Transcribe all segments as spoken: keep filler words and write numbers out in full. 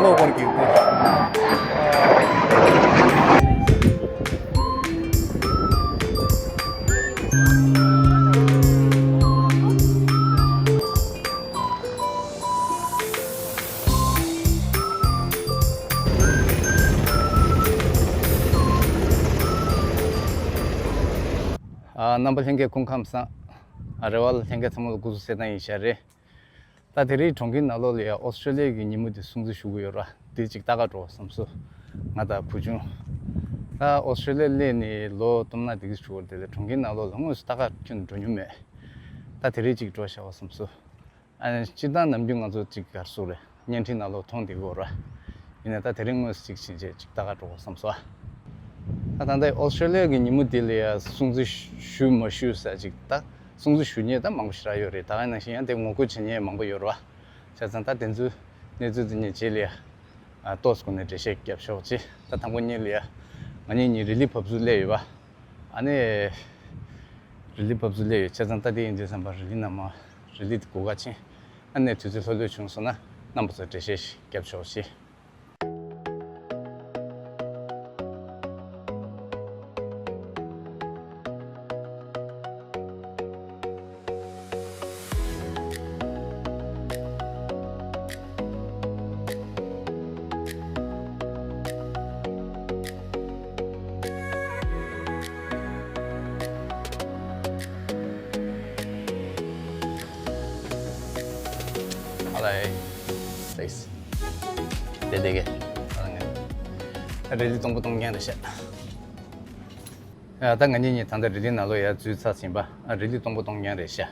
ལོ་སྐོར་གྱི། ཨ། རྣམ་པ་ལྷན་རྒྱས་སྐུ་ཁམས་བཟང་། ཨ། རེ་བ་ལྷན་རྒྱས་ཚང་མ་ལ་སྐུ་གཟུགས་གསལ་ཐང་ཡིན་ཤག་རེད། ད་དེ་རིང་གྲོང་ཁྱེར་ནང་ལོགས་ལ་ཡ་ཨོ་སི་ཀྲོ་ལི་ཡ་གི་ཉིན་མོ་དེ་སྲུང་བརྩི་ཞུ་གི་ཡོད་ར། དེ་ཅིག་ལྟ་ག་འགྲོ་བསམ་སོང་། ང་དང་བུ་ཆུང་། ད་ཨོ་སི་ཀྲོ་ལི་ཡ་སླེབས་ནས་ལོ་སྟོང་ཕྲག་དེ་ག་ཞིག་འགྲོ་གི་རེད། དེ་ལ་གྲོང་ཁྱེར་ནང་ལོགས་ལ་དངོས་སུ་ལྟ་ག་ཁྱོན་འགྲོ་མྱོང་མེད། ད་དེ་རིང་ཅིག་འགྲོ་བཞག་པ་བསམ་སོང་། ཨ། སྤྱིར་བཏང་ནམ་རྒྱུན་ང་ཚོ་ཅིག་ག་རེ་ཟེར་དགོས་རེད། བརྙན་འཕྲིན་ནང་ལོགས་མཐོང་བསྡད་ཀྱི་ཡོད་རེད། ཡིན་ནའི་ད་དེ་རིང་དངོས་སུ་ཅིག་ཕྱིན་བྱས་ཅིག་ལྟ་ག་འགྲོ་དགོས་བསམ་སོང་། ཨ། ད་ལྟ་ཨོ་སི་ཀྲོ་ལི་ཡ་གི་ཉིན་མོ་འདི་ལ་ཡ་སྲུང་བརྩི་ཞུ་མ་ཞུ་ཟེར་ཅིག་ད་སྲུང་བརྩི་ཞུ་མཁན་ད་མང་པོ་ཞེ་དྲག་ཡོད་རེད། ད་ག་ནང་བཞིན་ཡང་དེ་ངོ་རྒོལ་བྱེད་མཁན་མང་པོ་ཡོད་རེད་བ། བྱས་ཙང་ད་དེ་ཚོའི་གནས་ཚུལ་དེ་ངས་རྗེས་ལ་ཡ། ཨ། ཏོག་ཙམ་སྒོ་ནས་འགྲེལ་བཤད་བརྒྱབ་ཆོག་ཅེས། ད་དང་པོ་ཉིད་ལ་ཡ། ང་གཉིས་གཉིས་རི་ལི་བབས་ཚུགས་སླེབས་ཡོད་པ། ཨ་ནི། རི་ལི་བབས་ཚུགས་སླེབས་ཡོད། བྱས་ཙང་ད་དེ་ཡིན་དུས་ཙམ་པ་རི་ལི་ནང་མ། རི་ལི་དེ་སྒུག་ག་ཕྱིན། ཨ་ནི་དུས་ཚོད་ལྷོད་ལྷོད་བྱུང་སོང་ན་རྣམ་པ་ཚོར་འགྲེལ་བཤད་ཞིག་བརྒྱབ་ཆོག་ཅེས། ཨ་ལའི། ལེགས། དེ་དེ་གས། ཨ་ནི། རི་ལི་སྟོང་པོ་སྟོང་རྐྱང་རེད་ཤག་ཨ། ད་ང་གཉིས་གཉིས་ད་ལྟ་རི་ལི་ནང་ལོགས་ཡར་འཛུལ་ཚར་ཟིན་པ། ཨ། རི་ལི་སྟོང་པོ་སྟོང་རྐྱང་རེད་ཤག་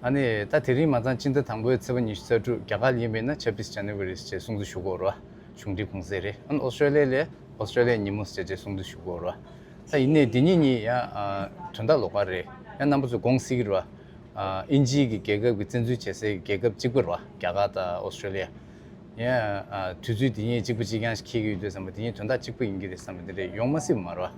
ཨ་ནི་ད་དེ་རིང་མ་ཚང་སྤྱི་ཟླ་དང་པོའི་ཚེས་པ་ཉི་ཤུ་རྩ་དྲུག་རྒྱ་གར་ཡིན་པས་ན་ཆབ་བིས་ཇན་ན་ཝ་རི་ཞེས་སྲུང་བརྩི་ཞུ་གི་ཡོད་རེད་བ། གཞུང་འབྲེལ་གུང་སེང་རེད། ཨ་ནི་ཨོ་སི་ཀྲོ་ལི་ཡ་ལ་ཨོ་སི་ཀྲོ་ལི་ཡ་ཉིན་མོ་ཟེར་བྱས་སྲུང་བརྩི་ཞུ་གི་ཡོད་རེད་བ། ད་ཡིན་ནའི་འདི་གཉིས་གཉིས་ཡང་། ཨ། དོན་དག་ལོགས་ཀ་རེད། ཡང་རྣམ་པ་ཚོས་དགོངས་སྲིད་ཀྱི་རེད་བ། ཨ། དབྱིན་ཇི་གི་རྒྱལ་ཁབ་ཀྱི་བཙན་འཛུལ་བྱེད་སའི་རྒྱལ་ཁབ་གཅིག་པ་རེད་བ། རྒྱ་གར་དང་ཨོ་སི་ཀྲོ་ལི་ཡ། ཡང་། ཨ། དུས་ཚོད་འདི་གཉིས་གཅིག་པ་གཅིག་རྐྱང་ཞིག་འཁེལ་གྱི་ཡོད་དུས་ཙམ་པ་འདི་གཉིས་དོན་དག་གཅིག་པ་ཡིན་གྱི་རེད་བསམ་པ་འདི་འདྲ་ཡོང་མ་སྲིད་པ་མ་རེད་བ།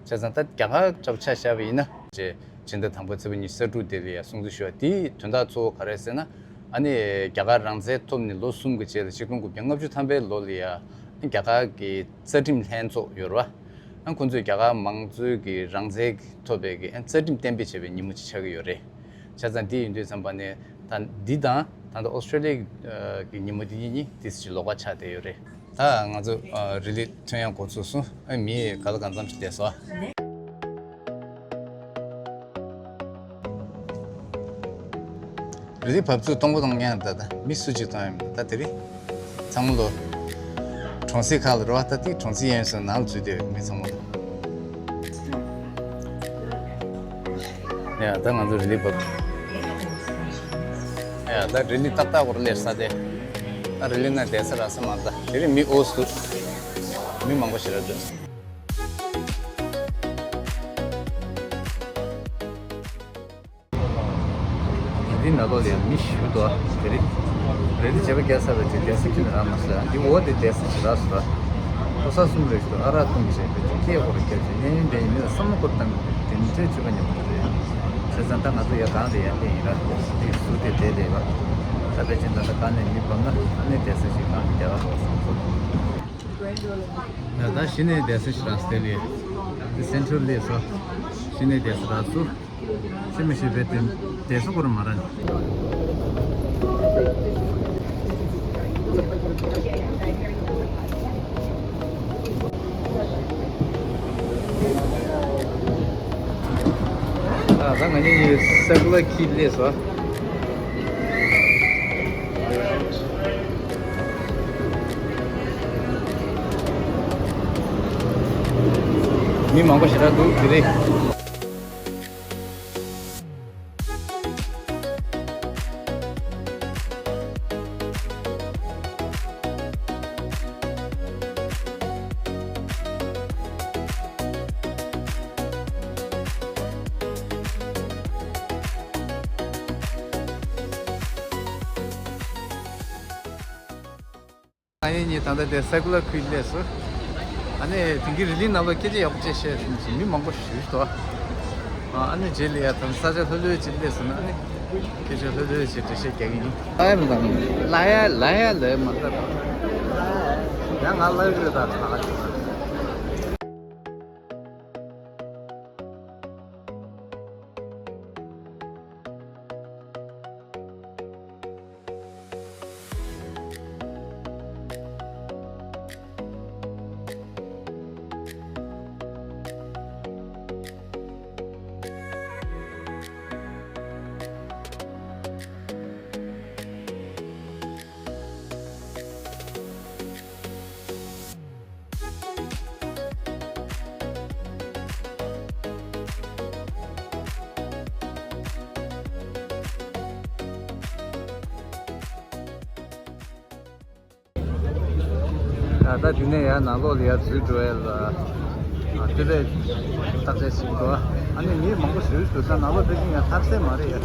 བྱས་ཙང་ད་རྒྱ་གར་འདྲ་པོ་ཆ་བཞག་པ་ཡིན་ན། ཅེས་སྤྱི་ཟླ་དང་པོའི་ཚེས་པ་ཉི་ཤུ་རྩ་དྲུག་དེ་ལ་ཡ་སྲུང་བརྩི་ཞུ་བ་དེའི་དོན་དག་གཙོ་བོ་ག་རེ་རེད་ཟེར་ན། ཨ་ནི་རྒྱ་གར་རང་བཙན་ཐོབ་ནས་ལོ་གསུམ་གྱི་རྗེས་ལ་ཆིག་སྟོང་དགུ་བརྒྱ་ལྔ་བཅུ་ཐམ་པའི་ལོ་ལ་ཡ། རྒྱ་གར་གྱི་རྩ་ཁྲིམས་ལྷན་ཚོགས་ཡོད་རེད་བ། ཨ། ཁོང་ཚོས་རྒྱ་གར་མང་གཙོའི་གི་རང་བཙན་ཐོབ་པའི་གི། ཨ། རྩ་ཁྲིམས་གཏན་འབེབས་བྱས་པའི་ཉིན་མོ་ཅིག་ཆགས་ཀྱི་ཡོད་རེད། བྱས་ཙང་དེ་ཡིན་དུས་ཙམ་པ་ནས་ད་འདི་དང་ད་ལྟ་ཨོ་སི་ཀྲོ་ལི་ཡ་གི་ཉིན་མོ་འདི་གཉིས་གཉིས་ཏོག་ཙམ་ལོགས་ཀ་ཆགས་བསྡད་ཡོད་རེད། ད་ང་ཚོ། ཨ། རི་ལི་ཐོན་ཡག་འགོ་ཚུགས་སོང་། ཨ། མི་ག་ལ་གང་འཚམ་ཞིག་བསྡད་སོང་། རི་ལི་བབས་ཚུགས་སྟོང་པོ་སྟོང་རྐྱང་རེད། ད་ད་མི་སུ་གཅིག་མཐོང་ཡ་མི་འདུག་ད་དེ་རིང་ཚང་མ་ལོ་གྲོང་གསེབ་ཁག་ལ་རེད་བ། ད་དེ་གྲོང་གསེབ་གཡས་གཡོན་སོགས་ནང་ལ་འཛུལ་བསྡད་ཡོད། མི་ཚང་མ་ལོ། ཡ། ད་ང་ཚོ་རི་ལི་བབས། ཡ། ད་རི་ལི་ཏག་ཏག་སྐོར་སླེབས་ས་དེ། ད་རི་ལི་ན་བསྡད་ས་རག་ས་མ་རེད། ད་དེ་རིང་མི་ཨོ་སུ། མི་མང་པོ་ཞེ་དྲག་འདུག་འདི་ནང་ལོགས་ལ་མི་ཞེ་པོ་འདུག་དེ་རིང་རི་ལི་བྱེད་པ་རྒྱག་ས་ལ་ཅིག་བསྡད་ས་ཁྱོན་ནས་རག་མ་སོང་། འདི་འོག་དེ་བསྡད་ས་ཅིག་རག་སོང་ར། ཕོ་གསར་གསུམ་རེ་ཞིག་འདུག་ཨ་རག་འཐུང་བྱས་པའི་ཅིག་སྐད་ཧོ་ར་རྒྱབ་བྱས་གཡས་གཡོན་བསྡད་ཡིན་མིན་ལ་བསམ་བློ་འཁོར་བཏང་གི་འདུག་དེ་ནི་འདྲའི་སྤྱོད་པ་ཉམས་པོ་རེད། བྱས་ཙང་ད་ང་ཚོ་ཡར་སྒང་ལ་ཡར་སླེབས་ཡིན་ར། དེ་ཟུར་དེ་བསྡད་བསྡད་པ། ད་ཕལ་ཆེར་ད་ལྟ་སྒང་ནས་མི་བབས་ན་ཨ་ནི་བསྡད་ས་ཞིག་སྒང་ནས་རྒྱག་ག་འགྲོ་བསམ་སོང་། ཡ། ད་གཞི་ནས་བསྡད་ས་ཞིག་རག་སོང་། དེ་ལས་དེ་སེན་ཊར་སླེབས་སོང་། གཞི་ནས་བསྡད་ས་རག་སོང་། ཅི་མི་ཤེས་པའི་དེ་བསྡད་ས་སྐོར་མ་ར། ད་ང་གཉིས་ཀྱི་སེ་ཀུ་ལར་ཁི་སླེབས་སོང་། མི་མང་པོ་ཞེ་དྲག་འདུག་དེ་རིང་། ང་གཉིས་ད་ལྟ་དེ་སེ་ཀུ་ལར་ཁུལ་སླེབས་སོང་། ཨ་ནི་དེང་གི་རི་ལི་ནང་ལོགས་སྐད་ཆ་ཡག་པོ་བྱས་བཤད་ཟིན་ཅིང་མི་མང་པོ་ཞེ་པོ་འདུག་ཨ་ནི་རྗེས་ལ་ཡ་ད་ས་ཆ་ལྷོད་ལྷོད་ཅིག་སླེབས་སོང་ན་ཨ་ནི་སྐད་ཆ་ལྷོད་ལྷོད་ཅིག་འགྲེལ་བཤད་རྒྱག་གི་ཡིན། ལ་ཡ་མི་འདང་། ལ་ཡ་ལ་ཡ་ལ་ཡ་མ་ལྟ་བ། ཡང་ང་ལ་ཡོད་ད་ཁ་ཁ་ཅིག་ད་ལྟ་དེ་ནས་ཡར་ནང་ལོགས་ལ་ཡར་འཛུལ་འགྲོ་ཡས་ལ་ཨ་ཏི་རེད་བརྟག་དཔྱད་བྱེད་དགོས། ཨ་ནི་མི་མང་པོ་ཞེ་པོ་ཅིག་འདུག་ད་ནང་ལོགས་ཕེབས་ཀྱི་ཡང་ཐར་ས་མ་རེད་ཡ།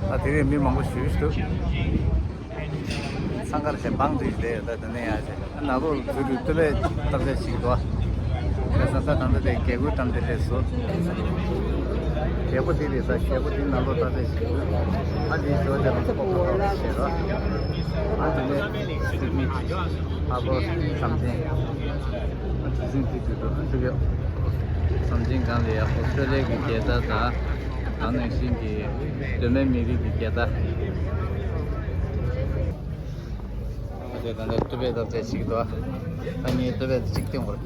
ད་དེ་རིང་མི་མང་པོ་ཞེ་པོ་ཅིག་འདུག་འཚང་ཁ་བྱས་བང་སྒྲིག་བསྡད་ཡོད། ད་དེ་ནས་ཡར་བྱས་ཨ་ནང་ལོགས་འཛུལ་དུས་ཏི་རེད་བརྟག་དཔྱད་བྱེད་ཀྱི་འདུག་བྱས་ཙང་ད་ད་ལྟ་དེ་རྒྱལ་སྒོའི་འགྲམ་དེ་སླེབས་སོང་། རྒྱལ་སྒོ་དེ་རེད་ས། རྒྱལ་སྒོ་དེ་ནང་ལོགས་བརྟག་དཔྱད་བྱེད་ཀྱི་འདུག་ཨ་དེའི་ཞོར་དེ་ལ་ཁོ་ཁོ་ཁོ་ཞེས་རོ། ཨ་དེ་ནས་སིད་ནི་ཧར་བར་ཟམ་ཆེན། ཨ་གྲུ་གཟིངས་དེ་དུས་དུ་ཨ་འདི་ག་ཟམ་ཆེན་སྒང་ལ་ཡ་ཨོ་སི་ཀྲོ་ལི་ཡ་གི་རྒྱལ་དར་དང་། ད་ནང་བཞིན་གྱི་གདོད་མའི་མི་རིགས་ཀྱི་རྒྱལ་དར། ཨ་ཅེ་ད་ལྟ་ཏི་རེད་བརྟག་དཔྱད་བྱེད་ཀྱི་འདུག་ཨ་ངས་ཏི་རེད་གཅིག་སྟོན་དགོས།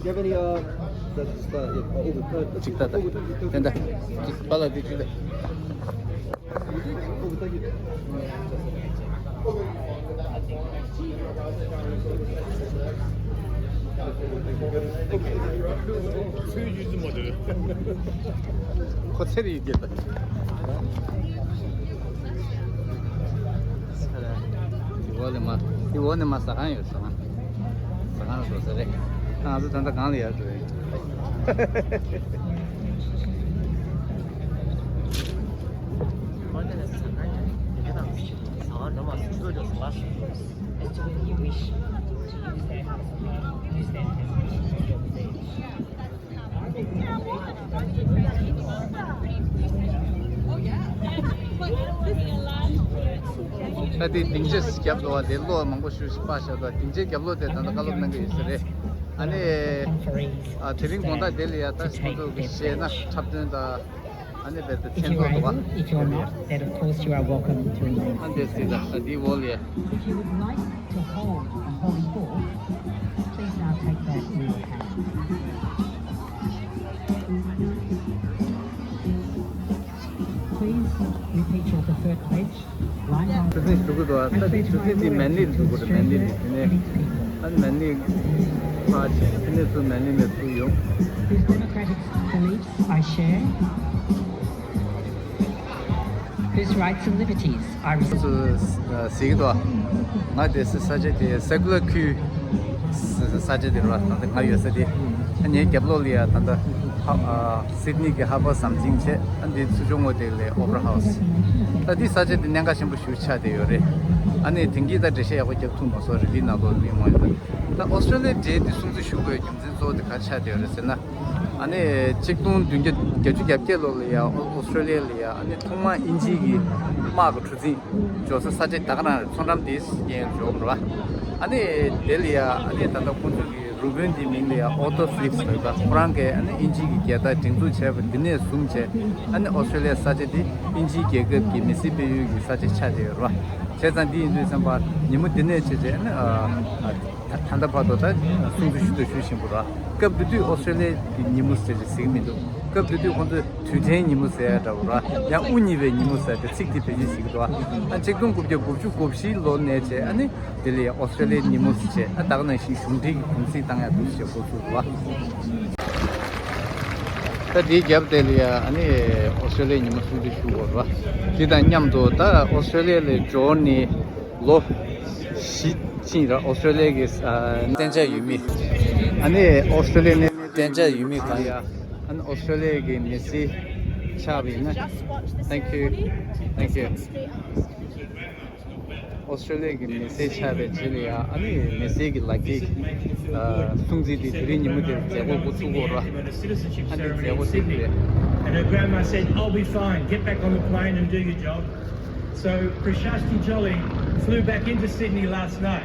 གཅིག་ལྟ་ད། དེ་འདྲ་གཅིག་པཱ་ལགས་དེ་གཅིག་ལྟ། ཁོ་ཚེ་རིང་རྒྱལ་དར། འདི་འོག་ནས་མར། འདི་འོག་ནས་མར་ཟ་ཁང་ཡོད། ཟ་ཁང་། ཟ་ཁང་ལ་འགྲོ་ས་རེད། ད་ང་ཚོ་ད་ལྟ་གང་ལ་ཡར་འགྲོ་ཡིན། ད་དེ་སྡིངས་ཆ་རྒྱབ་འདུག་བ། དེ་གློག་མང་པོ་ཞེ་པོ་ཞིག་སྤར་བཞག་འདུག་སྡིངས་ཆའི་རྒྱབ་ལོགས་དེ་ད་ལྟ་བཀའ་སློབ་གནང་གི་ཡོད་ས་རེད། ཨ་ནི་ཨ་དེ་རིང་དགོང་དག་དེ་ལ་ཡ་ད་ཁོང་ཚོ་གི་གཞས་སྣ་འཁྲབ་སྟོན་དང་། ཨ་ནི་རྦད་དེ་མཚན་ཚོགས་འདུག་བ། If you are able, then of course you are welcome to remain. ཨ་འདི་སྲིད་ད་ཨ་འདི་འོག་ལ་ཡ། If you would like to hold a holy thought, please now take that in your hand. Please repeat your preferred pledge. ཆུ་ཚོད་ཞུ་གི་འདུག་ཨ། ད་ཆུ་ཚོད་དེ་མན་ལི་འདུག་གོ། མན་ལི་འདུག་དེ་ནས་ཨ་ནི་མན་ལི་ཕར་ཕྱིན། དེ་ནས་ཚུར་མན་ལི་ནས་ཚུར་ཡོང་། Whose democratic beliefs I share, whose rights and liberties I respect. ཚོས་གཟིགས་འདུག་ང་དེ་ས་ཆ་དེ་སེ་ཀུ་ལར་ཁུལ་ས་ཆ་དེ་རེད་བ། ད་ལྟ་ང་ཡོད་ས་དེ། ཨ་ངའི་རྒྱབ་ལོགས་ལ་ཡ་ད་ལྟ་ཧ་སིད་ནི་གི་ཧར་བར་ཟམ་ཆེན་བྱས། ཨ་འདི་ཚུར་ཕྱོགས་ངོས་དེ་ལ་ཨོ་པེ་ར་ཧའུ་སི། ད་འདི་ས་ཆ་དེ་གནད་འགག་ཆེན་པོ་ཞིག་ཆགས་བསྡད་ཡོད་རེད། ཨ་ནི་དེང་གི་ད་འགྲེལ་བཤད་ཡག་པོ་རྒྱབ་ཐུབ་མ་སོང་རེད། འདིའི་ནང་ལོགས་མི་མང་ཡོད། ད་ཨོ་སི་ཀྲོ་ལི་ཡའི་འགྲེལ་བཤད་དེ་སྲུང་བརྩི་ཞུ་དགོས་རྒྱུ་མཚན་གཙོ་བོ་དེ་ག་རེ་ཆགས་བསྡད་ཡོད་རེད་ཟེར་ན། ཨ་ནི་ཆིག་སྟོང་བདུན་བརྒྱ་བརྒྱད་ཅུ་གྱ་བརྒྱད་ལོ་ལ་ཡ་ཨོ་སི་ཀྲོ་ལི་ཡ་ལ་ཡ་ཨ་ནི་ཐོག་མར་དབྱིན་ཇི་གི་དམག་གི་གྲུ་གཟིངས་འབྱོར་ས་ས་ཆ་ད་ག་རང་རེད། མཚོ་འགྲམ་དེ་ཡན་འབྱོར་བ་རེད་བ། ཨ་ནི་དེ་ལ་ཡ་ཨ་ནི་ད་ལྟ་ཁོང་ཚོ་གི་རུ་དཔོན་དེའི་མིང་ལ་ཡ་ཨོ་ཏོ་ཕི་ལིབ་སི་ལབ་པ། ཁོ་རང་གིས་ཨ་ནི་དབྱིན་ཇི་གི་རྒྱལ་དར་སྒྲེང་འཛུགས་བྱས་པ་འདི་ནས་བཟུང་བྱས་ཨ་ནི་ཨོ་སི་ཀྲོ་ལི་ཡ་ས་ཆ་དེ་དབྱིན་ཇིའི་རྒྱལ་ཁབ་ཀྱི་མི་སེར་སྤེལ་ཡུལ་གྱི་ས་ཆ་ཆགས་བསྡད་ཡོད་རེད་བ། བྱས་ཙང་འདི་ཡིན་དུས་ཙམ་པ་ཉིན་མོ་འདི་ནས་བྱས་བྱས་ཨ་ནི་ཨ་ཨ། ད་ད་ལྟ་བར་དུ་ད་སྲུང་བརྩི་ཞུ་དང་ཞུ་བཞིན་པ་རེད། སྐབས་དེ་དུས་ཨོ་སི་ཀྲོ་ལི་ཡའི་ཉིན་མོ་ཟེར་ཅིག་ཟེར་གྱི་མི་འདུག་སྐབས་དེ་དུས་ཁོང་ཚོས་དུས་དྲན་ཉིན་མོ་ཟེར་ཡ་འདྲ་བོ་རེད། ཡང་དབུ་བརྙེས་པའི་ཉིན་མོ་ཟེར་ཏེ་ཚིག་དེ་བེད་སྤྱོད་བྱེད་ཀྱི་འདུག་ཨ་ཆིག་སྟོང་དགུ་བརྒྱ་དགུ་བཅུ་གོ་བཞི་ལོ་ནས་བྱས་ཨ་ནི་དེ་ལ་ཡ་ཨོ་སི་ཀྲོ་ལི་ཡའི་ཉིན་མོ་ཟེར་བྱས། ཨ་ད་ག་ནང་བཞིན་གཞུང་འབྲེལ་གྱི་གུང་ཚིགས་བཏང་ཡ་འདུག་ཟེར་འགོ་ཚུགས་འདུག་ད་དེའི་རྒྱབ་དེ་ལ་ཡ་ཨ་ནི་ཨོ་སི་ཀྲོ་ལི་ཡའི་ཉིན་མོ་སྲུང་བརྩི་ཞུ་དགོས་རེད་བ། དེ་དང་མཉམ་དུ་ད་ཨོ་སི་ཀྲོ་ལི་ཡ་ལ་འབྱོར་ནས་ལོ་བཞི་ཕྱིན་ར། ཨོ་སི་ཀྲོ་ལི་ཡ་གི་ཨ་གཏན་འཇགས་ཡུལ་མི། ཨ་ནི་ཨོ་སི་ཀྲོ་ལི་ཡ་ནས་གཏན་འཇགས་ཡུལ་མི་གང་ཡིན། ཨ་ནི་ཨོ་སི་ཀྲོ་ལི་ཡ་གི་མི་སེར་ཆགས་པ་ཡིན་ན། Thank you. Thank you. ཨོ་སི་ཀྲོ་ལི་ཡ་གི་མི་སེར་ཆགས་པའི་རྗེས་ལ་ཡང་ཨ་ནི་མི་སེར་གྱི་ལག་འཁྱེར་སྲུང་བརྩི་དེ་དེ་རིང་ཉིན་མོ་དེར་མཛད་སྒོ་འགོ་ཚུགས་ཀྱི་ཡོད་རེད། ཨ་ནི་མཛད་སྒོ་དེ་རེད། And her grandma said, "I'll be fine. Get back on the plane and do your job." So Prashasti Jolly flew back into Sydney last night,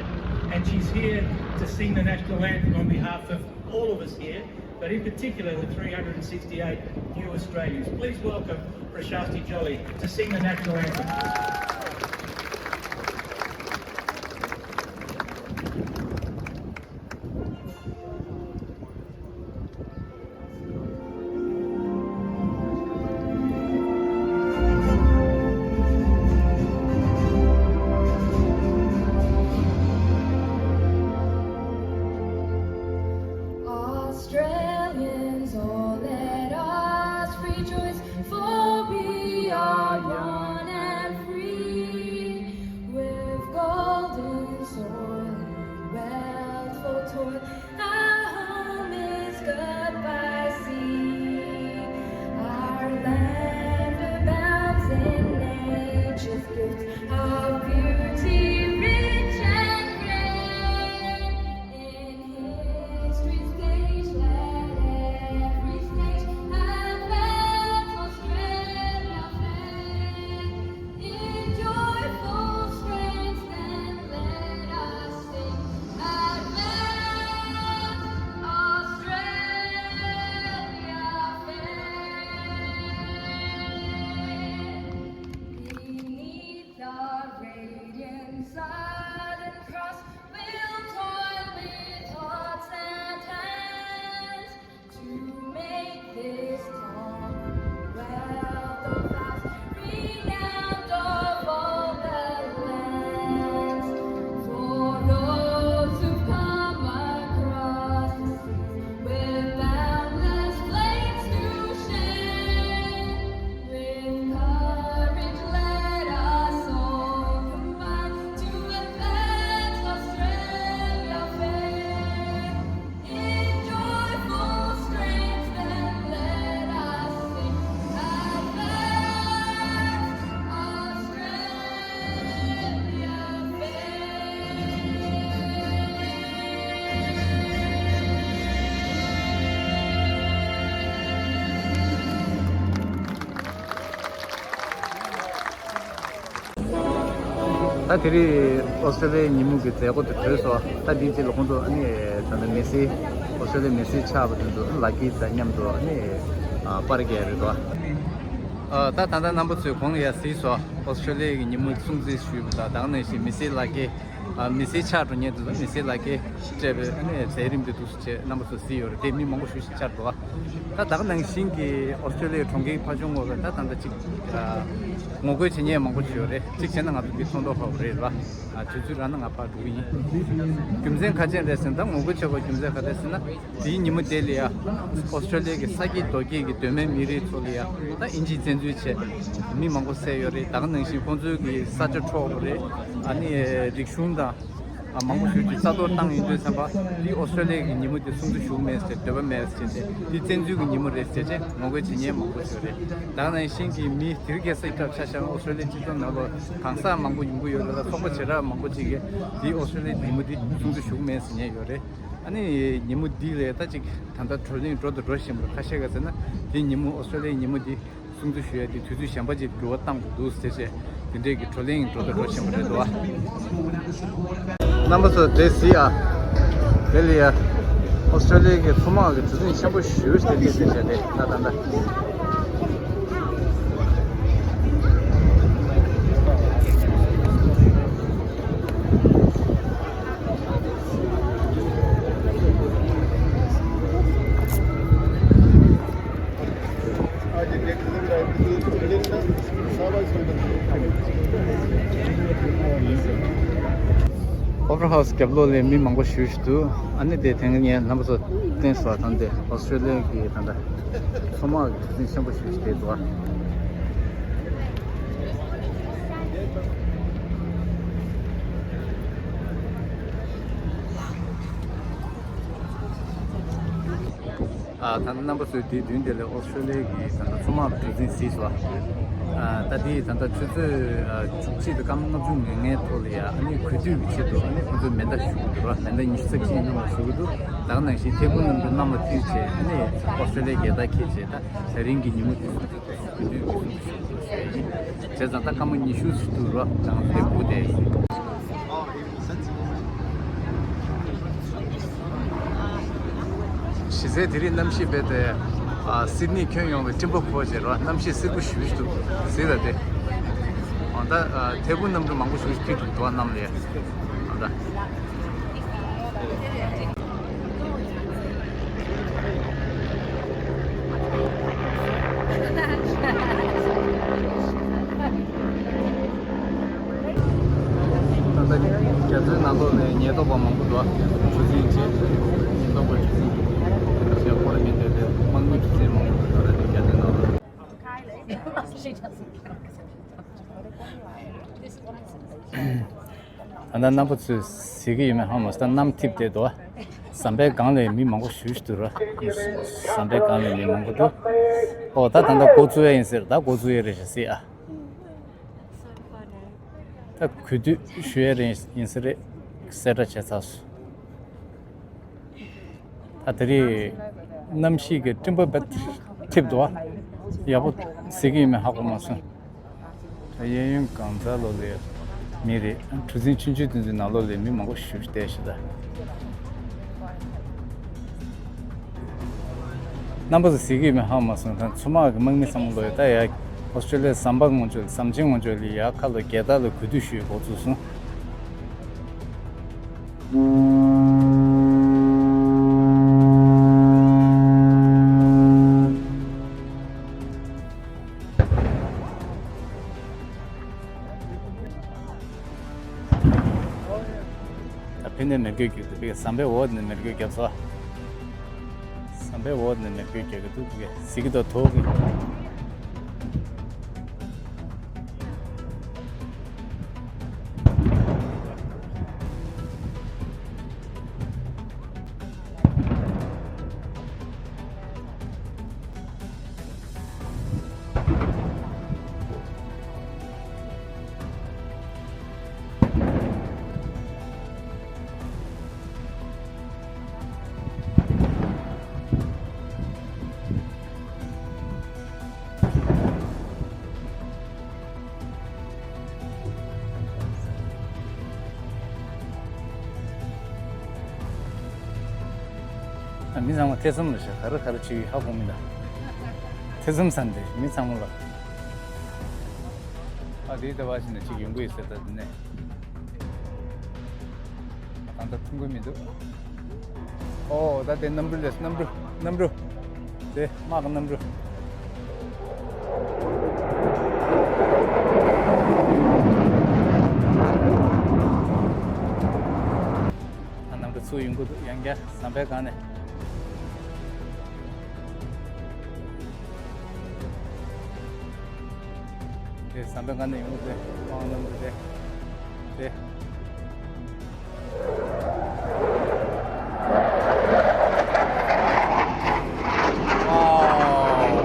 and she's here to sing the national anthem on behalf of all of us here, but in particular the three hundred and sixty-eight new Australians. Please welcome Prashasti Jolly to sing the national anthem. Australians, oh, let us rejoice, for we are one and free, with golden soil and wealth for toil. Our home is good by sea. Our land abounds in nature's gifts, of beauty rich and great. In history's stage, let every stage advance Australia fair. In joyful strains then let us sing, advance Australia fair. Beneath the radiant Southern Cross we'll toil with hearts and hands. To make this Commonwealth of ours renowned of all the lands, for those who've come across the seas with boundless plains to share, with courage let us all combine to advance Australia fair. In joyful strains then let us sing, advance Australia fair. ད་དེ་རིང་ཨོ་སི་ཀྲོ་ལི་ཡའི་ཉིན་མོ་གི་མཛད་སྒོ་དེ་གྲོལ་སོང་། ད་འདིའི་རྗེས་ལ་ཁོང་ཚོ་ཨ་ནི་ད་ལྟ་མི་སེར་ཨོ་སི་ཀྲོ་ལི་ཡའི་མི་སེར་ཆགས་པ་དེ་ཚོ་ལག་འཁྱེར་དང་མཉམ་དུ་ཨ་ནི་པར་རྒྱག་རེད་དོ། ད་ད་ལྟ་རྣམ་པ་ཚོས་གོང་ལ་ཡར་གཟིགས་སོང་། ཨོ་སི་ཀྲོ་ལི་ཡ་གི་ཉིན་མོ་སྲུང་བརྩི་ཞུས་པ་དང་། ད་ག་ནང་བཞིན་མི་སེར་ལག་འཁྱེར། མི་སེར་ཆགས་འགྲོ་མཁན་དེ་ཚོ་མི་སེར་ལག་འཁྱེར་སྤྲད་པའི་ཨ་ནི་མཛད་རིམ་དེ་འདུག་སེ་བྱས་རྣམ་པ་ཚོ་གཟིགས་ཡོད་རེད། དེ་མི་མང་པོ་ཞེ་པོ་ཅིག་ཆགས་འདུག་ཨ། ད་ད་ག་ནང་བཞིན་གྱི་ཨོ་སི་ཀྲོ་ལི་ཡའི་གྲོང་ཁྱེར་ཕར་ཕྱོགས་ངོས་ལ་ད་ད་ལྟ་ཅིག་ངོ་རྒོལ་བྱེད་མཁན་མང་པོ་ཅིག་ཡོད་རེད། གཅིག་བྱས་ན་ང་ཚོ་འདི་མཐོང་རྟོགས་ཧ་གོ་རེད་བ། དུས་ཚོད་རག་ན་ང་ཕར་འགྲོ་གི་ཡིན། རྒྱུ་མཚན་ག་ཅན་རེད་ཟེར་ན། ད་ངོ་རྒོལ་བྱེད་པའི་རྒྱུ་མཚན་ག་རེད་ཟེར་ན། དེའི་ཉིན་མོ་དེ་ལ་ཡ་ཨོ་སི་ཀྲོ་ལི་ཡ་གི་ས་སྐྱེས་རྡོ་སྐྱེས་ཀྱི་གདོད་མའི་མི་རིགས་ཚོ་ལ་ཡ་ད་དབྱིན་ཇིས་བཙན་འཛུལ་བྱས་མི་མང་པོ་བསད་ཡོད་རེད། ད་ག་ནང་བཞིན་ཁོང་ཚོའི་གི་ས་ཆ་འཕྲོག་པ་རེད། ཨ་ནི་རིག་གཞུང་དང་མང་པོ་ཞིག་གི་རྩ་གཏོར་བཏང་ཡོད་དུས་ཙམ་པ། འདི་ཨོ་སི་ཀྲོ་ལི་ཡ་གི་ཉིན་མོ་དེ་སྲུང་བརྩི་ཞུ་གི་མེད་ཟེར། འདོད་པ་མེད་ཟེར་ཏེ། འདི་བཙན་འཛུལ་གྱི་ཉིན་མོ་རེད་ཟེར་བྱས་ངོ་རྒོལ་བྱེད་མཁན་མང་པོ་ཞིག་ཡོད་རེད། ད་ག་ནང་བཞིན་གྱི་མི་དེ་རིང་ཁ་སང་གི་སྐབས་ཆ་བཞག་ན་ཨོ་སི་ཀྲོ་ལི་ཡ་སྤྱི་ཚོགས་ནང་ལ་གང་ཟག་མང་པོ་ཡོང་གི་ཡོད་རེད་ལ། ཚོགས་པ་བྱེ་བྲག་མང་པོ་ཅིག་གིས་འདི་ཨོ་སི་ཀྲོ་ལི་ཡ་ཉིན་མོ་འདི་སྲུང་བརྩི་ཞུ་གི་མེད་ཟེར་མཁན་ཡོད་རེད། ཨ་ནི་ཉིན་མོ་འདི་ལ་ད་ཅིག་ད་ལྟ་བགྲོ་གླེང་འགྲོ་དང་འགྲོ་བཞིན་པ་རེད། ཁ་ཤས་ཀ་ཟེར་ན་དེ་ཉིན་མོ་ཨོ་སི་ཀྲོ་ལི་ཡའི་ཉིན་མོ་འདི་སྲུང་བརྩི་ཞུ་ཡ་དེ་དུས་ཚོད་གཞན་པ་ཅིག་འགྱུར་བ་བཏང་དགོས་འདུག་ཟེར་བྱས་དེ་འདྲས་ཀྱི་བགྲོ་གླེང་འགྲོ་དང་འགྲོ་བཞིན་པ་རེད་འདུག་ཨ། རྣམ་པ་ཚོ་དེ་གཟིགས་ཨ། དེ་ལ་ཡ་ཨོ་སི་ཀྲོ་ལི་ཡ་གི་མཚོ་དམག་གི་གྲུ་གཟིངས་ཆེན་པོ་ཞེ་པོ་ཞིག་དེ་འདྲས་ཟེར་བྱས་ཏེ་ད་ད་ད། ཨོ་པེ་ར་ཧའུ་སི་རྒྱབ་ལོགས་ལ་མི་མང་པོ་ཞེ་པོ་ཞིག་འདུག་ཨ་ནི་དེ་དེ་སྔ་ངས་རྣམ་པ་ཚོ་བསྟན་སོང་། ད་འདི་ཨོ་སི་ཀྲོ་ལི་ཡ་གི་ད་ལྟ་མཚོ་དམག་གི་གྲུ་གཟིངས་ཆེན་པོ་ཞེ་པོ་ཞིག་དེ་འདུག་ཨ། ཨ། ད་རྣམ་པ་ཚོས་དེའི་མདུན་དེ་ལ་ཨོ་སི་ཀྲོ་ལི་ཡ་གི་ད་ལྟ་མཚོ་དམག་གྲུ་གཟིངས་གཟིགས་སོང་། ཨ། ད་དེ་ད་ལྟ་ཆུ་ཚོད་ཨ་བཅུ་གཅིག་དང་སྐར་མ་ལྔ་བཅུ་ང་ལྔའི་ཐོག་ལ་ཡ། ཨ་ནི་གུས་འདུད་ཀྱི་ཆེད་དུ། ཨ་ནི་ཁོ་ཚོས་མེ་མདའ་གཞུ་གི་འདུག་ར། མེ་མདའ་ཉི་ཤུ་རྩ་གཅིག་གནམ་ལ་གཞུ་གི་འདུག་ད་ག་ནང་བཞིན་ཐད་འཕུར་གནམ་གྲུ་གནམ་ལ་བཏེགས་བྱས། ཨ་ནི་ཨོ་སི་ཀྲོ་ལི་ཡའི་རྒྱལ་དར་འཁྱེར་བྱས། ད་ད་རིང་གི་ཉིན་མོ་དེ་ཚོ་གུས་འདུད་ཀྱི་ཆེད་དུ་ཞུ་དགོས་ཟེར་ཡིན། བྱས་ཙང་ད་སྐར་མ་ཉི་ཤུ་ཙམ་འདུག་ར། ད་ལྟ་སྒུག་བསྡད་ཡིན། གཞི་རྩའི་དེ་རིང་གནམ་གཤིས་རྦད་དེ། ཨ། སིད་ནི་ཁྱོན་ཡོངས་ལ་སྤྲིན་པ་ཕོག་བྱས་ར། གནམ་གཤིས་བསིལ་པོ་ཞེ་པོ་ཅིག་འདུག། གཟིགས་དང་དེ། འོ་ད། ཨ། ཐད་འཕུར་གནམ་གྲུ་མང་པོ་ཞེ་པོ་ཅིག་འཁྱེར་འདུག་འདུག་གནམ་ལ་ཡ། འོ་ད། ད་ལྟ་རྒྱ་མཚོའི་ནང་ལོགས་ནས་ཉེན་རྟོག་པ་མང་པོ་འདུག། ཆུ་ཚན་བྱས། ཉེན་རྟོག་པ་ཆུ་ཚན་བྱས། ཞེས་ཁོ་ལ་ཉེན་བརྡ་སྤྲད། དམག་མི་ཆུ་ཚན་མང་པོ་འདུག། ད་ལྟ་རྒྱ་མཚོའི་ནང་ལོགས། ད་ལྟ་རྣམ་པ་ཚོས་གཟིགས་ཀྱི་ཡོད་མེད་ཧ་མ་སོང་། ད་གནམ་འཐིབས་བསྡད་འདུག། ཟམ་པའི་སྒང་ལ་མི་མང་པོ་ཞེ་པོ་ཅིག་འདུག་ར། ཟམ་པའི་སྒང་ལ་མི་མང་པོ་འདུག། ཨོ་ད་ད་ལྟ་འགོ་བཙུགས་ཡ་ཡིན་ཟེར། ད་འགོ་བཙུགས་ཡ་རེད་ཤག་ཟེར། ཨ། ད་གུས་འདུད་ཞུ་ཡ་རེད་ཡིན་ས་རེད། གསལ་བསྒྲགས་བྱས་ཚར་སོང་། ད་དེ་རིང་གནམ་གཤིས་ཀྱི་སྤྲིན་པ་རྦད་འཐིབས་འདུག། ཡག་པོ་གཟིགས་ཀྱི་ཡོད་མེད་ཧ་གོ་མ་སོང་། ད་གཡས་གཡོན་གང་ཚང་ལོགས་ལ་མི་རེད། གྲུ་གཟིངས་ཆུང་ཆུང་དེ་ཚོའི་ནང་ལོགས་ལ་མི་མང་པོ་ཞེ་པོ་ཅིག་བསྡད་ཤག། ད་རྣམ་པ་ཚོ་གཟིགས་ཀྱི་ཡོད་མེད་ཧ་གོ་མ་སོང་། ད་མཚོ་དམག་གི་དམག་མི་ཚང་མ་ལོག་ཡོད། ད་ཡ་ཨོ་སི་ཀྲོ་ལི་ཡའི་ཟམ་པ་ངོས་ཕྱོགས་ལ། ཟམ་ཆེན་ངོས་ཕྱོགས་ལ་ཡ། ཁ་ལོ་རྒྱལ་དར་ལ་གུས་འདུད་ཞུ་ཡ་འགོ་བཙུགས་སོང་། ད་ཕི་ནས་མེ་བཀོད་རྒྱག་གི་འདུག། ཟམ་པའི་འོག་ནས་མེ་བཀོད་རྒྱབ་སོང་། ཟམ་པའི་འོག་ནས་མེ་བཀོད་རྒྱག་གི་འདུག། གཟིགས་ཀྱི་འདུག་དོ། ཨ། མི་ཚང་མ་ཐེ་ཚོམ་ལ་ཤག། ག་རེ་ག་རེ་བྱེད་ཀྱི་ཧ་གོ་མི་འདུག། ཐེ་ཚོམ་ཟ་འདི་མི་ཚང་མ་ལ། ཨ། དེའི་ལྟ་བ་ཞིག་ནས་ཅིག་ཡོང་གི་ཡོད་ཟེར། ད་འདི་ནས། ད་ལྟ་མཐོང་གི་མི་འདུག། ཨོ་ད་དེ་གནམ་གྲུ་སླེབས། གནམ་གྲུ། གནམ་གྲུ། དེ་དམག་གི་གནམ་གྲུ། ཨ། གནམ་གྲུ་ཚུར་ཡོང་གི་འདུག། ཡང་བསྐྱར་ཟམ་པའི་སྒང་ནས། དེ་ཟམ་པའི་སྒང་ནས་ཡོང་གི་འདུག། དམག་གནམ་གྲུ་དེ། དེ། ཨོ།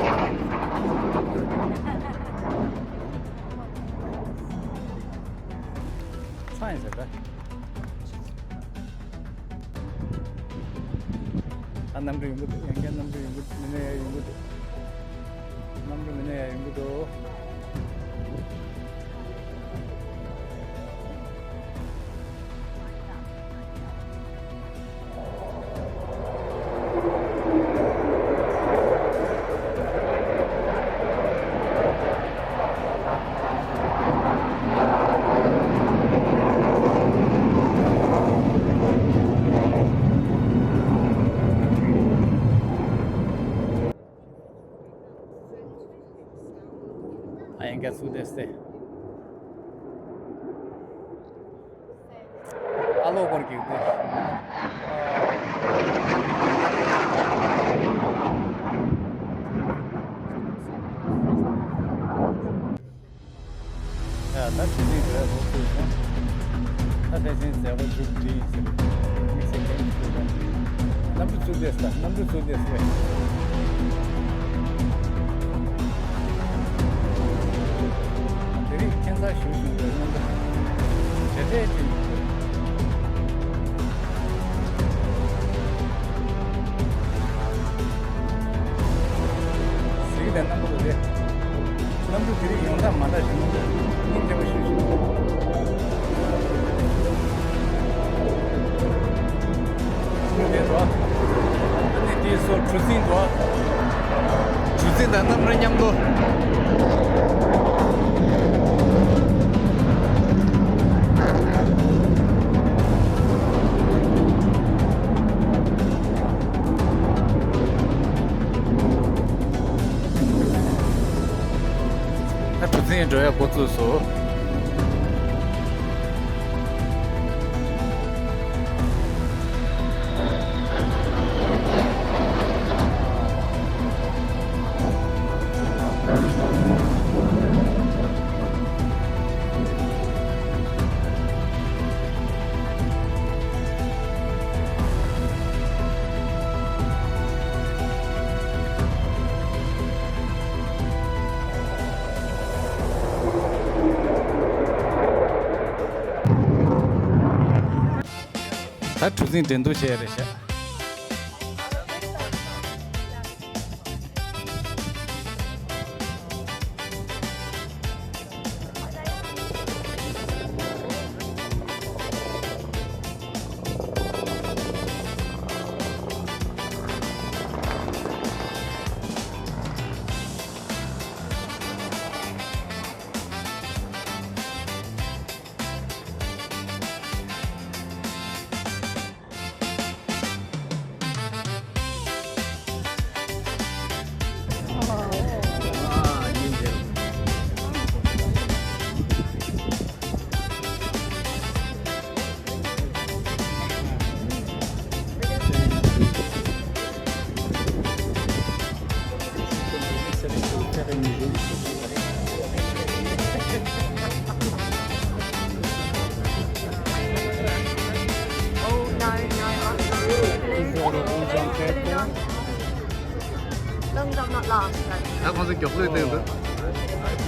ཚང་ཡིན་ཟེར་ད། ཨ། གནམ་གྲུ་ཡོང་གི་འདུག། ཡང་བསྐྱར་གནམ་གྲུ་ཡོང་གི་འདུག། མི་སྣ་ཡར་ཡོང་གི་འདུག། གནམ་གྲུ་མི་སྣ་ཡར་ཡོང་གི་འདུག། ཨ། ཡང་བསྐྱར་ཚུར་བསྡད་སྟེ། ཨ་ལོ་སྐོར་གྱི་དེ། ཡ། ད་དེ་ནས་རེད་ལོ་ཚོད་སོང་། ད་དེ་བཞིན་མཛད་སྒོ་མཇུག་སྒྲིལ་ཟེར། དམིགས་བསལ་གྱི་ཚུལ་དུ། གནམ་གྲུ་ཚུར་བསྡད་ས། གནམ་གྲུ་ཚུར་བསྡད་ས་རེད། ཞུ་བཞིན་པའི་རྣམ་པ་དེ་འདྲའི་སྤྲིན་དུ་འགྲོ། གཟིགས་དང་རྣམ་པ་དེ་རེད། གནམ་གྲུ་དེ་རིང་ཡོང་སྟངས་མ་འདྲ་ཞིག་མི་འདུག་སྙིང་རྗེ་པོ་ཞུ་ཞུ། ཆུ་དེ་འགྲོ། ཨ་ནི་དེའི་སོ་གྲུ་གཟིངས་འགྲོ། གྲུ་གཟིངས་དང་གནམ་གྲུ་མཉམ་དུ། ད་གྲུ་གཟིངས་འགྲོ་ཡ་འགོ་བཙུགས་སོང་། ད་གྲུ་གཟིངས་འགྲན་བསྡུར་བྱས་རེད་ཤག་ད་ཁོང་ཚོ་མགྱོགས་ལོས་བསྡད་འདུག་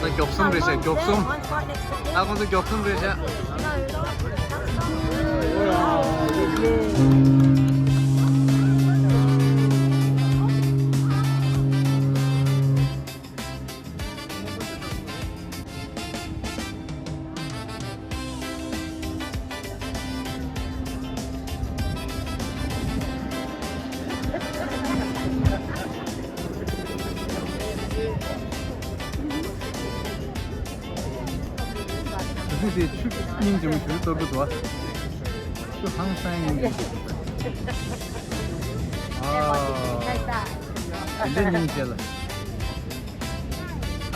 ད་མགྱོགས་གསུམ་རེད་ཤག་མགྱོགས་གསུམ། ད་ཁོང་ཚོ་མགྱོགས་གསུམ་རེད་ཤག་དེ་ཚོ་དེ་ཆུ་སྙིང་རྗེ་མོ་ཞིག་གཏོར་གི་འདུག་ཨ། ཆུ་ཧང་སང་སྙིང་རྗེ་མོ་ཞིག་འདུག་ཨ། དེ་འདྲའི་སྙིང་རྗེ་ལ།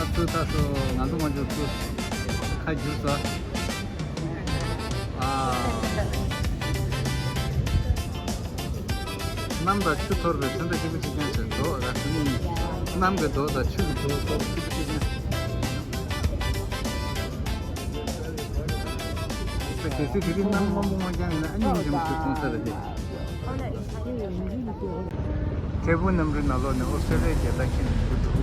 ཨ་ཚུ་ད་སོ་ང་ཚོ་མ་འཇོག་ཚུ་ཁ་བསྒྱུར་ས། ཨ། གནམ་དང་ཆུ་འཐོར་བའི་ཚོན་ཁྲ་གཅིག་པུ་གཅིག་རྐྱང་ཞིག་འགྲོ་ར་ཤི་ནི། གནམ་གྱི་མདོག་དང་ཆུ་གི་མདོག་ཏོག་གཅིག་པུ་གཅིག་རྐྱང་། ད་གལ་སྲིད་དེ་རིང་གནམ་དབང་པོ་དབང་རྐྱང་ཡིན་ན་ཨ་ནི་མི་འཇམ་ཞིག་གཏོང་ས་རེད་དེ། འཕྲལ་ཕུགས་གནམ་གྲུའི་ནང་ལོགས་ནས་ཨོ་སི་ཀྲོ་ལི་ཡའི་རྒྱལ་དར་ཁྱེར་ནས་འགྲོ་འདུག་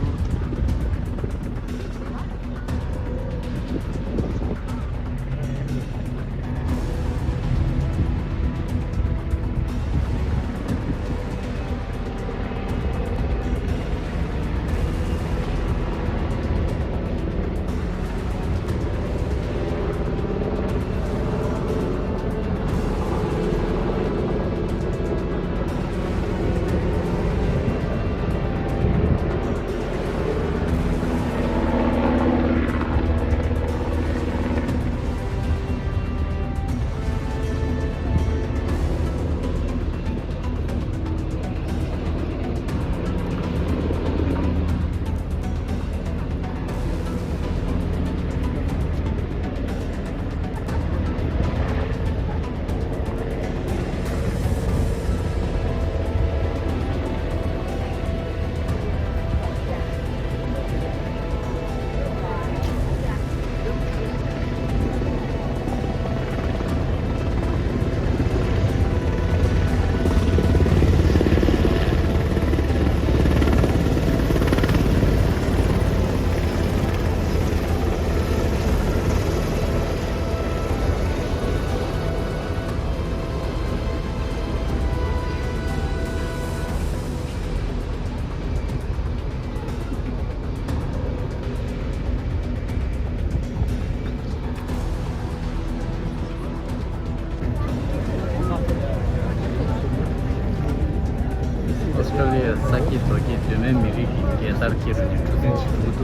ཨོ་སྟྲེ་ལི་ཡ་ས་སྐྱེས་རྡོ་སྐྱེས་གདོད་མའི་མི་རིགས་ཀྱི་རྒྱལ་དར་འཁྱེར་ནས་གྲུ་གཟིངས་ཤིག་འདུག་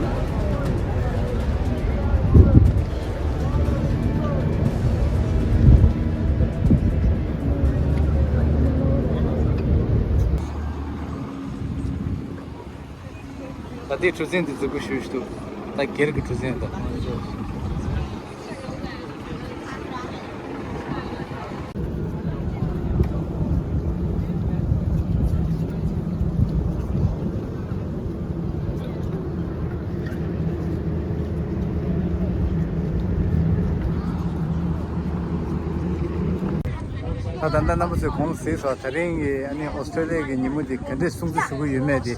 ད་ལྟའི་གྲུ་གཟིངས་འདི་རྫིག་པོ་ཞེ་པོ་ཞིག་འདུག་ད་སྒེར་གྱི་གྲུ་གཟིངས་འདུག་ད་ད་ལྟ་རྣམ་པ་ཚོས་གོང་གཟིགས་སོང་། དེ་རིང་གི་ཨ་ནི་ཨོ་སི་ཀྲོ་ལི་ཡ་གི་ཉིན་མོ་འདི་ག་འདྲས་སྲུང་བརྩི་ཞུ་གི་ཡོད་མེད་དེ་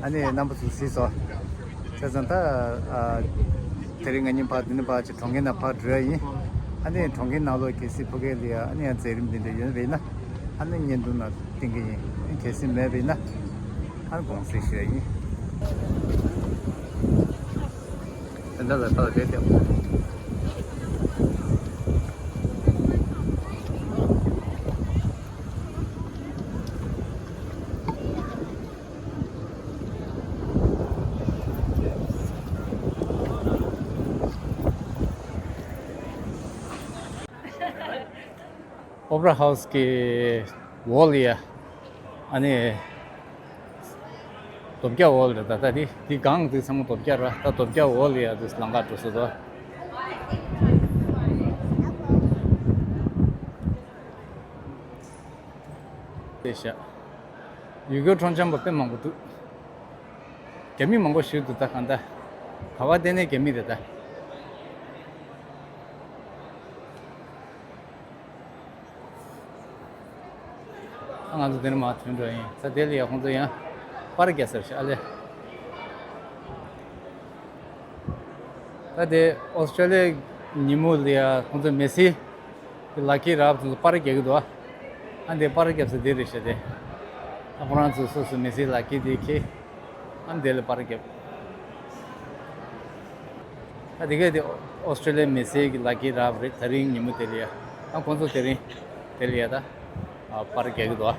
ཨ་ནི་རྣམ་པ་ཚོས་གཟིགས་སོང་། བྱས་ཙང་ད་ཨ་དེ་རིང་ང་གཉིས་ཕར་འདི་ནས་ཕར་ཅིག་གྲོང་ཁྱེར་ནང་ཕར་འགྲོ་ཡ་ཡིན། ཨ་ནི་གྲོང་ཁྱེར་ནང་ལོགས་གལ་སྲིད་ཕ་གི་ལ་ཡ་ཨ་ནི་ཡང་མཛད་རིམ་འདི་འདྲ་ཡོད་པ་ཡིན་ན་ཨ་ནི་བརྙན་ཐུང་ནང་བསྟན་གྱི་ཡིན། གལ་སྲིད་མེད་པ་ཡིན་ན་ཨ་ནི་གོང་གཟིགས་ཞུ་ཡ་ཡིན། དེ་འདྲ་ལ་ཐག་རེད་དེ། ཨོ་པེ་ར་ཧའུ་སི་གི་འོག་ལ་ཡ། ཨ་ནི། རྡོ་བརྒྱ་འོག་ལ་རེད། ད་ལྟ་འདི་འདི་སྒང་འདི་ཚང་མ་རྡོ་བརྒྱ་རེད། ད་རྡོ་བརྒྱ་འོག་ལ་ཡ་འདི་ལམ་ཁ་འགྲོ་ས་རེད། དེ་ཤ། ཡུལ་སྐོར་སྤྲོ་འཆམ་པ་དཔེ་མང་པོ་འདུག་རྒྱ་མི་མང་པོ་ཞིག་འདུག་ད་གང་ལྟར། ག་བ་བལྟས་ནའི་རྒྱ་མི་རེད་ད། ཨ་ང་ཚོ་དེ་ནས་མར་ཐོན་འགྲོ་ཡིན། ད་དེ་ལ་ཡ་ཁོང་ཚོ་ཡང་པར་རྒྱག་ས་རེད་ཤག་ཨ་ལས། ད་དེ་ཨོ་སི་ཀྲོ་ལི་ཡའི་ཉིན་མོ་ལ་ཡ་ཁོང་ཚོ་མེ་སི་གི་ལག་འཁྱེར་རག་ཚོ་པར་རྒྱག་གི་འདུག་ཨ་འདི་པར་རྒྱག་ས་དེ་རེད་ཤག་དེ་ཨ་ཁོ་རང་ཚོ་སོ་སོ་མེ་སི་ལག་འཁྱེར་དེ་འཁྱེར། ཨ་འདི་ལ་པར་རྒྱབ། ཨ་དེ་གས་དེ་ཨོ་སི་ཀྲོ་ལི་ཡའི་མེ་སི་གི་ལག་འཁྱེར་རག་པ་རེད། དེ་རིང་ཉིན་མོ་དེ་ལ་ཡ། ཨ་ཁོང་ཚོ་དེ་རིང་དེ་ལ་ཡ་ད་ཨ་པར་རྒྱག་གི་འདུག་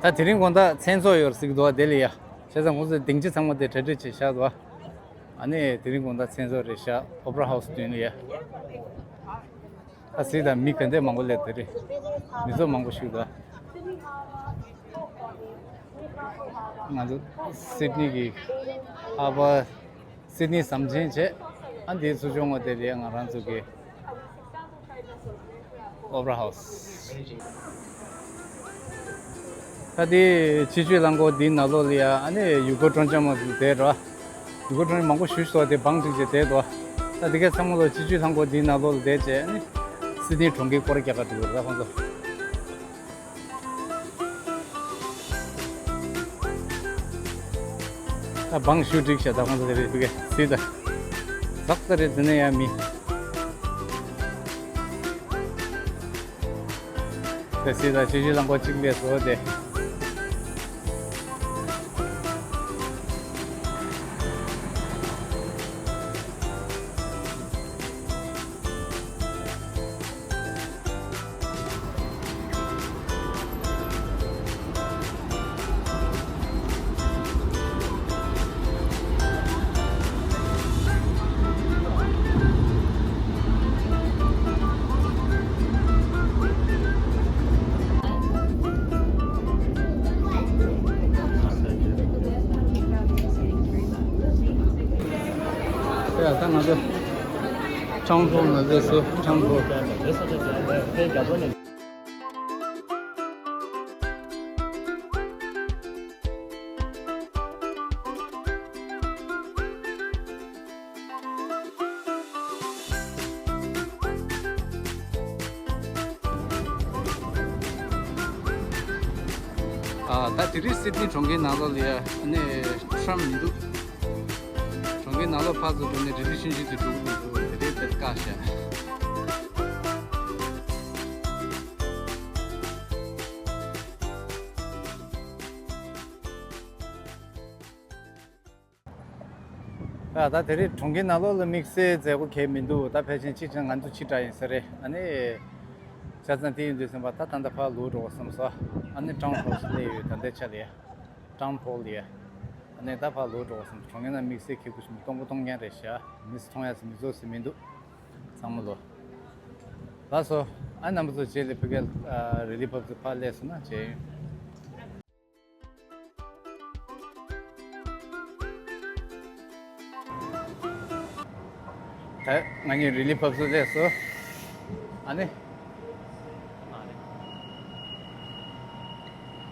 ད་དེ་རིང་དགོང་དག་མཚན་ཚོགས་ཡོད་རེད་ཟེར་གྱི་འདུག་བ། དེ་ལ་ཡ། བྱས་ཙང་ཁོང་ཚོས་སྡིངས་ཆ་ཚང་མ་དེ་གྲ་སྒྲིག་བྱས་བཞག་འདུག་བ། ཨ་ནི་དེ་རིང་དགོང་དག་མཚན་ཚོགས་རེད་ཤག་ཨོ་པེ་ར་ཧའུ་སི་མདུན་ལ་ཡ། ད་གཟིགས་དང་། མི་ག་འདྲས་མང་པོ་སླེབས་དེ་རེད། མི་ཚོགས་མང་པོ་ཞིག་འདུག་ང་ཚོ་སིད་ནི་གི་ཧར་པར། སིད་ནི་ཟམ་ཆེན་བྱས། ཨ་འདིའི་ཚུར་ཕྱོགས་ངོས་དེ་ལ་ཡ་ང་རང་ཚོ་གི་ཨོ་པེ་ར་ཧའུ་སི། ད་དེ་སྤྱི་སྤྱོད་རླངས་འཁོར་འདིའི་ནང་ལོགས་ལ་ཡ་ཨ་ནི་ཡུལ་སྐོར་སྤྲོ་འཆམ་པ་བསྡད་འགྲོ། ཡུལ་སྐོར་སྤྲོ་འཆམ་མང་པོ་ཞེ་པོ་ཅིག་འདུག་དེ་བང་བསྒྲིགས་བྱས་བསྡད་འདུག་ད་དེ་གས་ཚང་མ་ལོ་སྤྱི་སྤྱོད་རླངས་འཁོར་འདིའི་ནང་ལོགས་ལ་བསྡད་བྱས་ཨ་ནི་སིད་ནི་གྲོང་ཁྱེར་སྐོར་རྒྱག་ག་འགྲོ་གི་རེད་ད་ཁོང་ཚོ། ད་བང་ཞུ་བསྒྲིགས་ཤག་ད་ཁོང་ཚོ་དེ་རེད་ཕ་གི་སིད་ད། ཟག་ད་རེད་དེ་ནས་ཡ་མི། དེ་སྲིད་ད་ཆུ་ཆུ་ལང་པོ་གཅིག་ལས་བཟོ་དེ། ཡ་ད་ང་ཚོ་ཁྲང་ཧྥོ་ང་ཚོ་སུ་ཁྲང་ཧྥོ། ཨ་ད་དེ་རིང་སིད་ནི་གྲོང་ཁྱེར་ནང་ལོགས་ལ་ཡ་ཨ་ནི་ཊམ་མི་འདུག་གྲོང་ཁྱེར་ནང་ལོགས་ཕར་ཚུར་འགྲོ་ནས་རི་ལི་ཤིན་ཤིན་ཅིག་འགྲོ་གི་འདུག་དེ་རིང་དཔེ་དཀའ་ཤག་ད་ད་དེ་རིང་གྲོང་ཁྱེར་ནང་ལོགས་ལ་དམིགས་བསལ་མཛད་སྒོ་གང་ཡང་མི་འདུག་ད་ཕལ་ཆེར་གཅིག་ཀྱང་ང་ཚོ་ཕྱིར་དྲགས་ཡིན་ས་རེད། ཨ་ནི་བྱས་ཙང་དེ་ཡིན་དུས་ཙམ་པ་ད་ད་ལྟ་ཕར་ལོག་འགྲོ་དགོས་བསམ་སོང་། ཨ་ནི་ཀྲང་ཧོ་སླེབས་ཡོད། ད་ལྟའི་ཆ་ལ་ཡ་ཀྲང་ཧོ་ལ་ཡ། ཨ་ནི་ད་ཕར་ལོག་འགྲོ་དགོས་བསམ། གྲོང་ཁྱེར་ནང་དམིགས་བསལ་གྱི་གུ་ཞིམ་སྟོང་པོ་སྟོང་རྐྱང་རེད་ཤག་མི་ཚོ་མཐོང་ཡ་ཟེར་མི་ཚོ་ཟེར་མི་འདུག་ཚང་མ་ལོ། ལགས་སོ། ཨ་རྣམ་པ་ཚོ་རྗེས་ལ་ཕ་གིར་ཨ་རི་ལི་བབས་ཚུགས་ཕར་སླེབས་སོང་ན་བྱས་ཡོང་། ད་ང་གཉིས་རི་ལི་བབས་ཚུགས་སླེབས་སོང་། ཨ་ནི།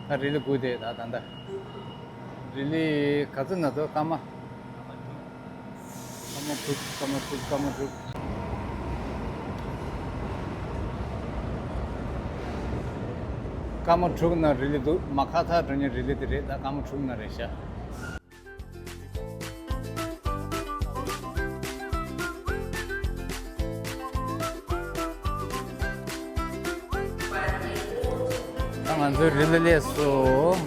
ད་རི་ལི་དགུ་དེ་ད་ད་ད། རི་ལི་ག་ཚོད་ན་འདུག་སྐར་མ། སྐར་མ་དྲུག་སྐར་མ་དྲུག་སྐར་མ་དྲུག་སྐར་མ་དྲུག་ན་རི་ལི་འདུག་མ་ཁ་ཐག་འགྲོ་མཁན་རི་ལི་དེ་རེད། ད་སྐར་མ་དྲུག་ན་རེད་ཤག་ད་ང་ཚོའི་རི་ལི་སླེབས་སོང་།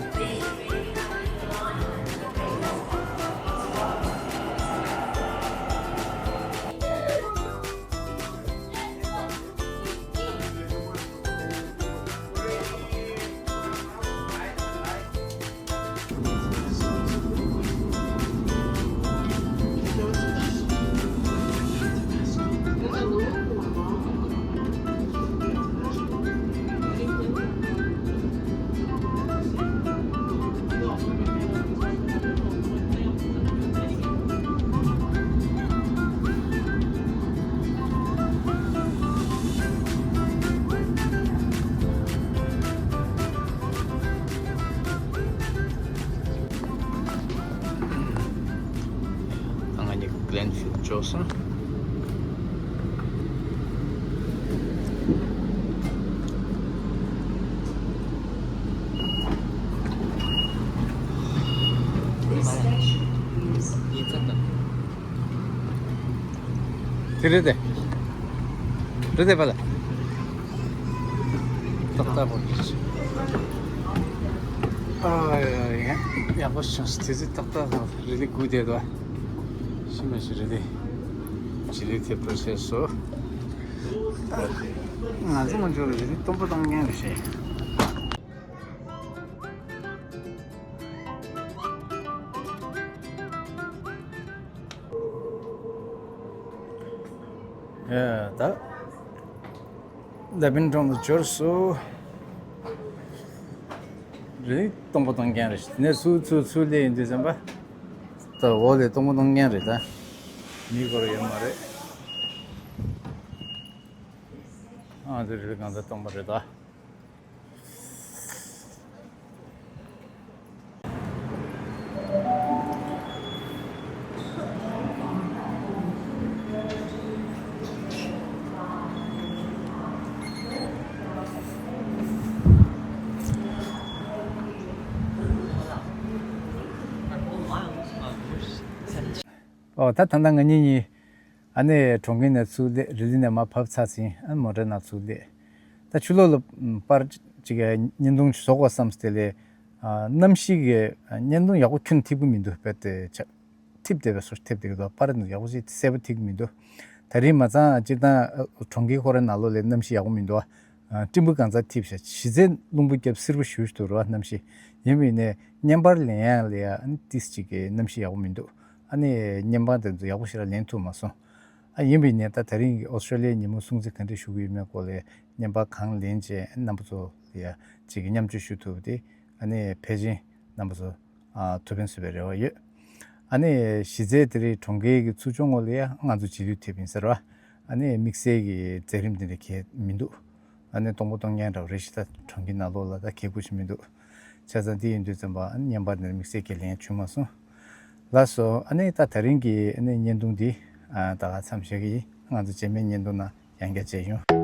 ང་གཉིས་Glenfield འབྱོར་སོང་། དེ་རེད་དེ། རེད་དེ་པ་ལ། ཏག་ཏག་པོ། ཨ་ཡ་ཡ། ཡག་པོ་བྱུང་། དེ་ཚོ་ཏག་ཏག་རི་ལི་དགུ་དེ་དོ། ཤི་མ་ཤི་རི་ལི། ཇི་ལི་དེ་པོ་ཟེར་སོ། ང་ཚོ་མ་འཇོག་རི་ལི་སྟོང་པ་སྟོང་རྐྱང་རེད་ཤེས། ཡ་ད། ལ་བིན་ཀྲང་དུ་འབྱོར་སོང་། རི་སྟོང་པ་སྟོང་རྐྱང་རེད། དེ་ནས་ཚུར་ཚུར་ཚུར་སླེབས་ཡིན་དུས་ཙམ་པ། ད་འོག་ལ་སྟོང་པ་སྟོང་རྐྱང་རེད་ད། མི་སྐོར་ཡོད་མ་རེད། ཨ་ཙི་རི་གང་ཚ་སྟོང་པ་རེད་ད། ཨོ་ད་ད་ལྟ་ང་གཉིས་གཉིས། ཨ་ནི་གྲོང་ཁྱེར་ནས་ཚུར་སླེབས། རི་ལི་ནས་མར་བབས་ཚར་ཟིན། ཨ་ནི་མོ་ཊ་ནང་ཚུར་སླེབས། ད་ཕྱི་ལོགས་ལ་པར་ཅིག་བརྙན་ཐུང་ཅིག་བཟོ་དགོས་བསམ་སྟེ་ལས། ཨ་གནམ་གཤིས་ཀྱི་བརྙན་ཐུང་ཡག་པོ་ཁྱོན་ཐིག་པོ་མི་འདུག་དཔེ་དེ་ཆ་ཐིབས་བསྡད་པའི་བཟོ་ཐེབས་བསྡད་ཀྱི་འདུག་པར་འདི་ཡག་པོ་ཅིག་གསལ་པོ་ཐིག་མི་འདུག་ད་རིང་མ་ཚང་སྤྱིར་བཏང་གྲོང་ཁྱེར་ཁོ་རའི་ནང་ལོགས་ལས་གནམ་གཤིས་ཡག་པོ་མི་འདུག་ཨ་སྤྲིན་པ་གང་ཚ་ཐིབས་ཤག་གཞི་རྩའི་རླུང་བུ་རྒྱབ་སེར་པོ་ཞུ་ཞུ་འདུག་ར། གནམ་གཤིས་ཡིན་པ་ཡིན་ནའི་བརྙན་པར་ལེན་ཡག་ལ་ཡ་ཨ་ནི་ཏིས་ཅིག་གི་གནམ་གཤིས་ཡག་པོ་མི་འདུག་ཨ་ནི་བརྙན་པར་དེ་ཚོ་ཡག་པོ་ཞེ་དྲག་ལེན་ཐུབ་མ་སོང་། ཨ་ཡིན་པ་ཡིན་ནའི་ད་ད་རིང་གི་ཨོ་སི་ཀྲོ་ལི་ཡའི་ཉིན་མོ་སྲུང་བརྩི་ག་འདྲ་ཞུ་གི་ཡོད་མེད་སྐོར་ལ་བརྙན་པར་གང་ལེན་བྱས་རྣམ་པ་ཚོ་ལ་ཡ་ཅིག་གི་མཉམ་སྤྱོད་ཞུ་ཐུབ་པ་དེ་ཨ་ནི་ཕལ་ཆེར་རྣམ་པ་ཚོ་ཨ་ཐུགས་ཕན་གསོས་པའི་རེ་བ་ཡོད། ཨ་ནི་གཞི་རྩའི་དེ་རིང་གྲོང་ཁྱེར་གྱི་ཚུར་ཕྱོགས་ངོས་ལ་ཡ་ང་ཚོ་རྗེས་ལུས་ཐེབས་ཡིན་ཟེར་བ། ཨ་ནི་དམིགས་བསལ་གྱི་མཛད་རིམ་དེ་འདྲ་གས་མི་འདུག་ཨ་ནི་སྟོང་པ་སྟོང་རྐྱང་འདྲ་བོ་རེད་ཤག་ད་གྲོང་ཁྱེར་ནང་ལོགས་ལ་ད་གས་དགོས་ཤིག་མི་འདུག་བྱས་ཙང་འདི་ཡིན་དུས་ཙམ་པ་ཨ་ནི་བརྙན་པར་འདི་དམིགས་བསལ་གྱི་ལེན་བྱུང་མ་སོང་། ལགས་སོ། ཨ་ནི་ད་ད་རིང་གི་ཨ་ནི་བརྙན་ཐུང་འདི་ཨ་ད་ག་མཚམས་བཞག་གི་ཡིན། ང་ཚོ་རྗེས་མའི་བརྙན་ཐུང་ནང་ཡང་བསྐྱར་མཇལ་ཡོང་།